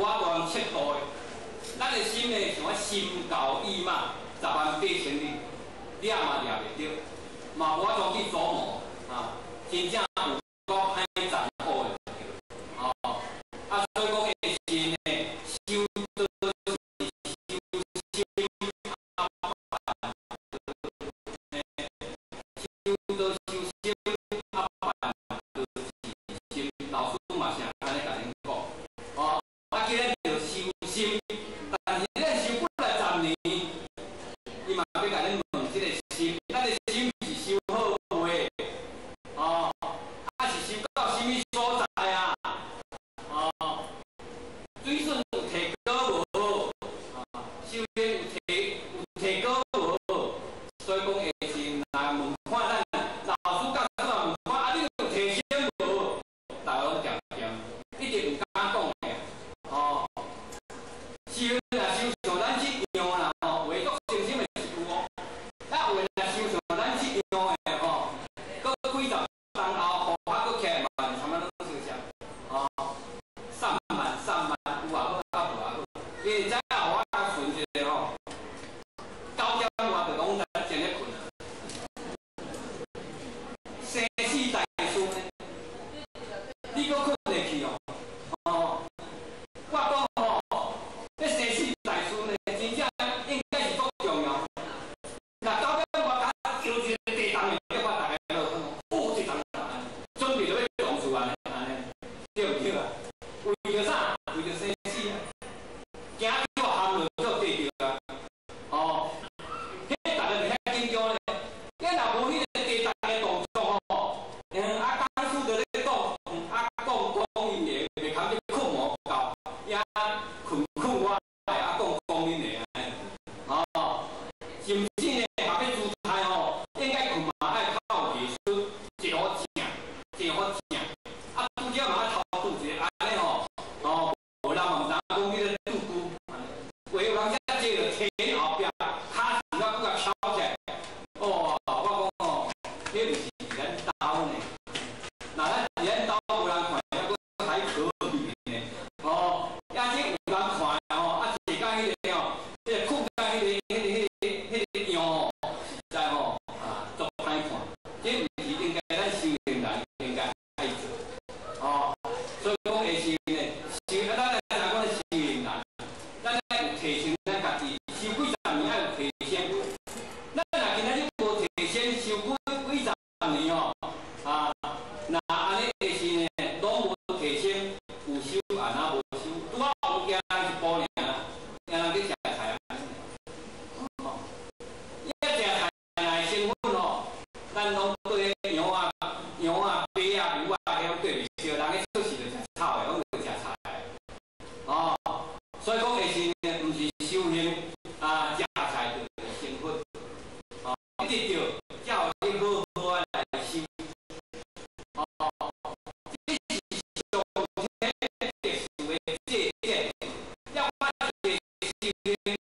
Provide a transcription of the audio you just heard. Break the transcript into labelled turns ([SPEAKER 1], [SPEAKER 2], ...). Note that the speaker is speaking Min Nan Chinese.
[SPEAKER 1] 無法度通測度的。咱的心呢，像啊心猴意馬，10萬八千里，掠嘛掠袂著，嘛無法度去琢磨啊！真正有夠歹殘酷的，哦，啊，所以講的是呢，修道是修心啊，修道修心啊，辦道是心，老師嘛是按呢共恁講，哦，啊，既然著修心，但是咱修幾來十年，伊嘛欲共恁問這個心，咱的心是修好未？哦，啊是修到啥物所在啊？哦，水準有提高無？啊，修行有提高無？所以講下時若問看咱老師教師嘛問看啊，你有提升無？大家攏恬恬，一定毋敢講的。哦，修若修像咱這樣啦吼，有的足誠心的是有哦。啊，有的若修像咱這樣的吼，閣幾十冬後，戶口閣起來嘛是差不多攏相像。哦，散漫散漫，有也好，啊無也好。你會知影我較順一個吼，9點外就攏在前咧睏啊。生死大事呢，你閣睏會去哦？哦，我講吼，這生死大事呢，真正應該是足重要。若9點外較招一個地動的，叫我逐家落睏，哦，這動準備就欲撞厝按呢，按呢，對毋對啊？為著啥？為著生死啊！驚叫含落做地著啊！哦，彼逐家就遐緊張咧。你若無彼個地動的動作吼，啊，講師就咧講，啊，講講𪜶的，袂堪得睏無夠，也睏睏我的，啊，講講𪜶的按呢，哦，甚至呢，學欲姿態吼，應該睏嘛愛靠藝術，一路正，一路正，啊，拄則嘛愛頭拄一個按呢吼，哦，無人嘛毋知影講彼個拄久，有人遮坐著天後壁，跤樹啊閣共翹起來，哦，我講吼，彼毋是咱兜呢，若咱佇咱兜無人看，猶閣還可以呢，哦，啊這有人看吼，啊坐甲彼個吼，彼個睏甲彼個樣吼，實在吼啊足歹看，這毋是應該咱修行人應該愛做，哦，所以講下時呢，修啊咱來若講修行人，咱愛有提升咱家己，修幾十年愛有提升。咱若今仔日無提升，修幾幾十年吼，啊，若按呢下時呢，攏無提升，有修也若無修，拄仔有驚一步爾，驚人去食菜啊。哦，一食菜來成分吼，咱攏對羊啊、羊啊、馬啊、牛啊，彼種對袂少，人咧出世就食草的，攏就食菜的。哦，所以講下時呢，毋是修行啊，食菜就成佛。哦，得著才予你好好仔來修。哦，這是上天特殊的借鑑，要我一個修行人